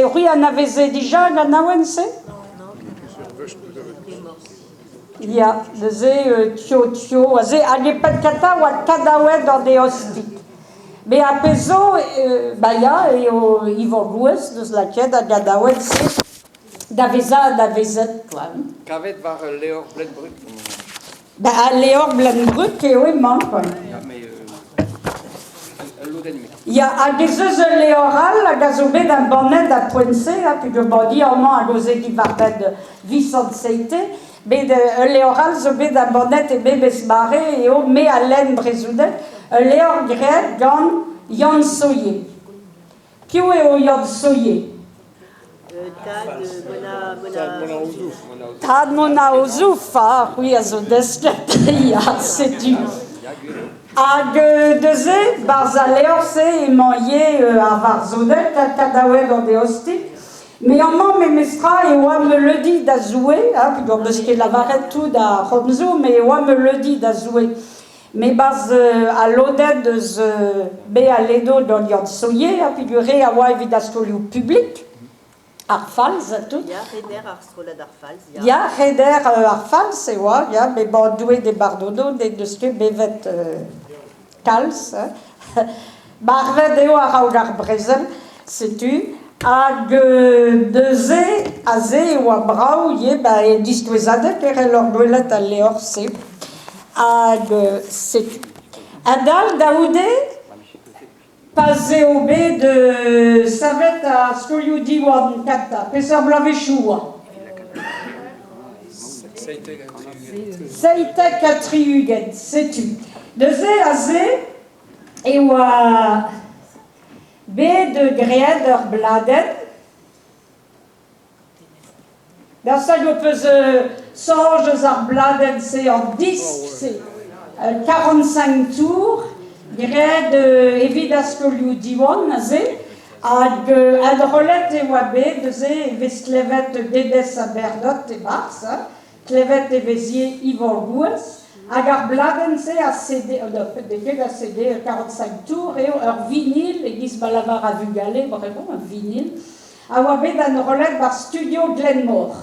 C'hwi anaveze dija an ganaouenn-se? Ya, neuze Tio Tio aze hag e penn-kentañ e oa kanaouenn an eostig. Met ar pezh zo, ba ya, eo Yvon Gouez deus lakaet ar ganaouenn-se da vezañ anavezet kwa. Kavet war ul levr Bleun-Brug. Ba al levr Bleun-Brug eo emañ kwa. Ya, mais ul lodenn emañ. Ya, hag ez eus ul levr all hag a zo bet embannet ar poent-se, ha peogwir emañ amañ hag o zegiñ war-benn Visant Seite, bet ul levr all zo bet embannet e memes mare eo Me a lenn brezhoneg, ul levr graet gant Yann Sohier. Piv eo Yann Sohier? Tad Mona, Mona, Tad Mona Ozouf, ha c'hwi a zo desket, ya, setu. Hag neuze, 'barzh al levr-se emañ ivez ar varzhoneg ha kanaouenn an eostig. Met amañ memestra e oa meuleudi da Zoue, hein, peogwir 'meus ket lavaret tout ar c'homzoù, met e oa meuleudi da Zoue. Met 'barzh al lodenn eus me a lenno gant Yann Sohier, ha peogwir re a oa evit ar skolioù publik, ar Falz ha tout. Ya, rener ar strollad ar Falz, ya. Ya, rener ar Falz e oa, ya, met bon, Doue d'e bardono, n'en deus ket bevet kalz. Hein. Marvet eo a-raok ar brezel, setu. Hag neuze, aze e oa brav ivez, ba, e diskouezadeg e c'hellor gwelet al levr-se. Hag setu. Adal da c'houde, pa'z eo bet savet ar skolioù Diwan kentañ, peseurt bloavezhioù oa? 77, setu. Neuze aze e oa bet graet ur bladenn. Daoust hag ho peus soñj eus ar bladenn-se, an disk-se, 45 tours, graet evit ar skolioù Diwan aze, hag adrollet e oa bet neuze e vez klevet Dedez ha Bernaud e-barzh, hein. Klevet e vez ivez Yvon Gouez, hag ar bladenn-se a CD, n'eo ket a CD 45 tours eo, ur vinil, e-giz ma lavar ar vugale bremañ, ur vinil, a oa bet enrollet 'ba studio Glenmor.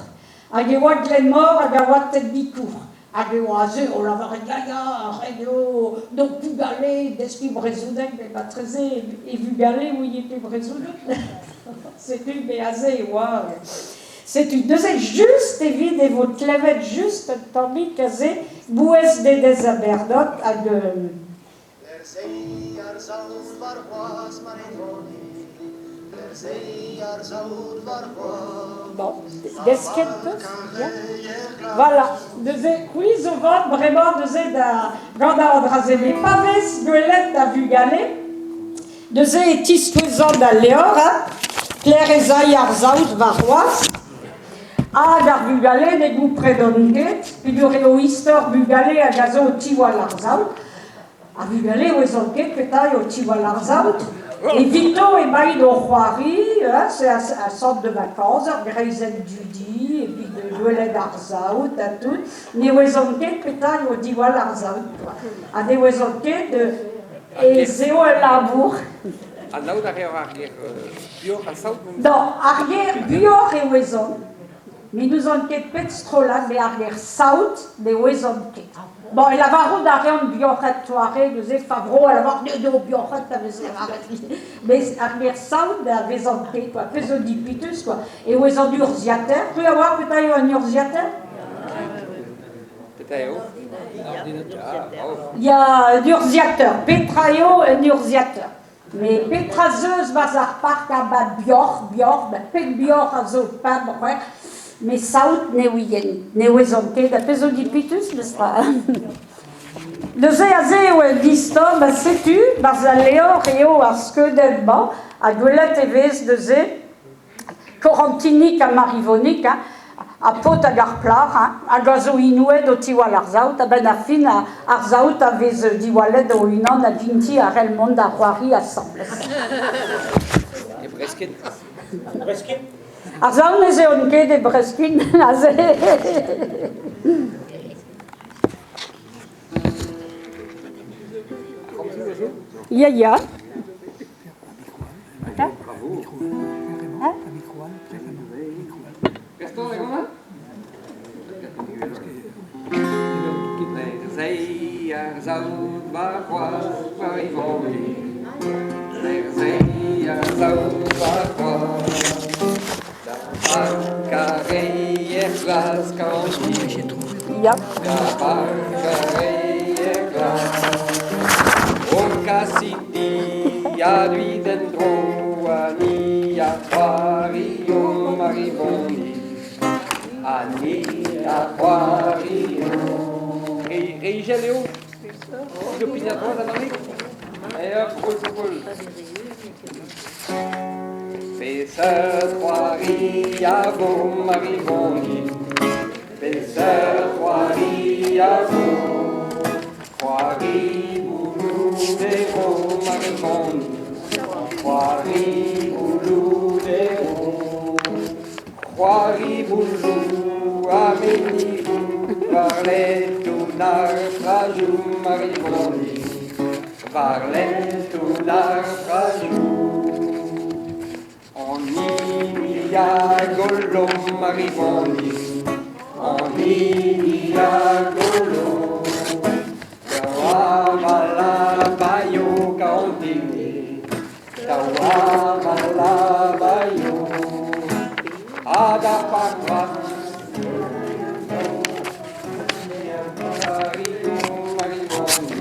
Hag e oa Glenmor hag a oa teknikour. Hag e oa aze o lavaret ya, ya, ret eo d'ho pugale deskiñ brezhoneg, met marteze e vugale ouie ket brezhoneg. Setu me aze e oa. Setu neuze just evit e vo klevet just un tammig aze mouezh Denez Abernot hag Bon, desket 'peus ya Voilà, neuze c'hwi zo vat bremañ neuze da gant an dra-se. Met pa vez gwelet da vugale, neuze e tiskouezan al levr, hein, Claire ez ay ar saout warc'hoazh, hag ar vugale ne gomprenont ket peogwir eo istor bugale hag a zo o tiwall ar saout. Ar vugale 'ouezont ket petra eo tiwall ar saout. Evito emaint o c'hoari, hein, c'est un centre de vacances, ur greizenn dudi evit gwelet ar saout ha tout. Ne ouezont ket petra eo diwall ar saout, quoi. Ha ne ouezont ket ez eo ul labour. Anaout a reor ar ger buoc'h ha saout? Non, ar ger buoc'h e ouezont. Met n'ouzon ket pet strollad met ar ger saout ne ouezont ket. Bon, e lavarout a reont buoc'hed Touareg neuze Favreau a lavar eo buoc'hed a vez lavaret. Met ar ger saout a vezont ket quoi. Pezh zo dipitus quoi. E ouezont urzhiataer. C'hwi a oar petra eo un urzhiataer? Petra eo? Ya, un urzhiataer. Petra eo un urzhiataer? Met petra 'z eus 'barzh ar park a-bad bioc'h, bioc'h, pet bioc'h a zo pemp, c'hwec'h, met saout ne ouien, ne ouezont ket, ha pezh zo dipitus mestra. Neuze aze eo un istor, ba setu, 'barzh al levr eo ar skeudenn-mañ, ha gwelet e vez neuze Korantinig ha Marivonig, hein, ha paotr hag ar plac'h, hein, hag a zo inouet o tiwall ar saout. A-benn ar fin, ar saout a vez diwallet o-unan hag int-i a c'hell mont da c'hoari asambles. E Breskin? Breskin? Ar saout ne zeont ket e Breskin, aze. Ya, ya. Gaston, da ganañ? Zei ar saout warc'hoazh war Zei ar saout warc'hoazh Da park ar reier glas kañti Ya. Da park ar reier glas O kasit di a duit en-dro ha ni a c'hoario Marivoni Ha ni a c'hoario Re ijel eo Zo pignat droaz anezhi Et hop, roll roll. Peseurt c'hoari a vo Marivoni Peseurt c'hoari a vo C'hoari bouloù eo Marivoni C'hoari bouloù eo C'hoari bouloù ha menigoù War letoù ar prajoù Marivoni War letoù ar prajoù An hini a gollo Marivoni An hini a gollo Daou aval a baeo kaontini Daou aval a baeo Ha d'ar park bras Marivoni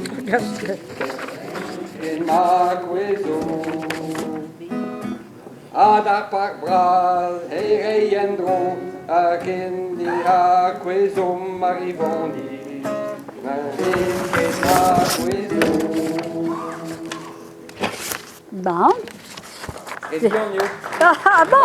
Ken ma kouezho Ha d'ar park bras he rei en-dro ha ken a kouezho Marivoni Ken a kouezho Ben. Re bihan eo. Ah bon.